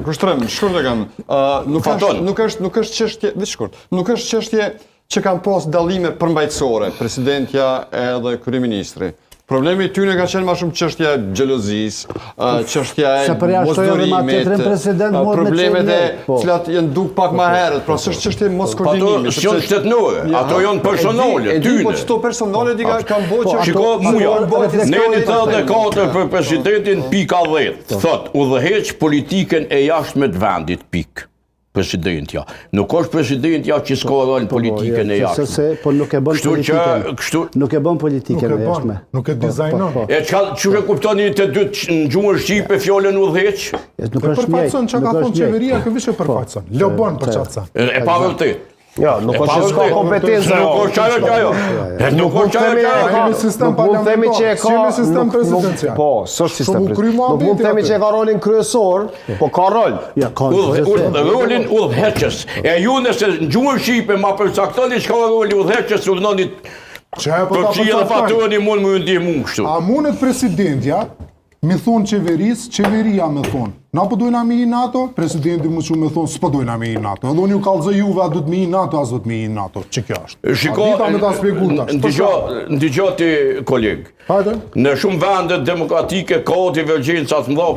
Kushtrim, shkurt e kam. Ë, nuk është Faton. nuk është nuk është çështje, veç shkurt. Nuk është çështje që kanë pas dallime përmbajtësore, presidentja edhe kryeministri. Problemi i tyre ka qenë më shumë çështja e xhelozisë, ë, çështja e Se përjashtoi edhe ma mosdurimit, tjetrin president, ë, muhet me problemet e qenë po. cilat janë duk pak më herët, pra s'është çështje Po ato moskoordinimi, s'janë shtetnore, ato janë personale, E di, po tyne. çto personale di ka kanë bërë që Shiko, ato muja, reflektojnë neni pastaj. 84 për presidentin pika 10, thot, udhëheq politikën e jashtme të vendit, pik. Presidentja. Nuk është presidentja që s'ka rol në politikën e Se, jashtme. se, po nuk e bën Kështu që, politikën. kështu, Nuk e bën politikën Nuk e e bën, jashtme. nuk e dizajnon. Po, po. e çka, që e kuptoni të dytë në gjuhën shqipe fjalën udhëheq? Nuk E është njëjtë. përfaqëson çka nuk ka është thonë njëjtë. qeveria, kjo vishë e përfaqëson. Lobon për çfarë sa. E, e pa vërtet. Jo, nuk E është pa që s'ka vërtet. kompetenca. Nuk është ajo që ajo. E Nuk është ajo që ajo. Kemi Nuk sistem mund themi që e ka parlamentar, s'kemi sistem nuk- nuk- presidencial. Po, s'është sistem Shumë u kry presidencial. Nuk mund muhabeti themi aty. që e ka rolin kryesor, po ka rol. Ja, ka Udhë, gjithsesi. udhë, rolin udhëheqës. E ju nëse në gjuhën shqipe ma përcaktoni çka është roli udhëheqës, urdhnoni Që e po ta përfshi edhe përcaktoj. faturën mund më ju ndihmu kështu. A mundet presidentja mi thonë qeverisë, qeveria me thonë, na po dojna me i NATO, presidenti më shumë me thonë, s'po dojna me i NATO. Edhe unë ju kallzoj juve a duhet me i NATO, a s'duhet me i NATO. Që kjo është. Shiko, A dita me ta spjegu tash. Ndëgjo, ndëgjo ti koleg. Hajde. Në shumë vende demokratike ka divergjenca të mëdha.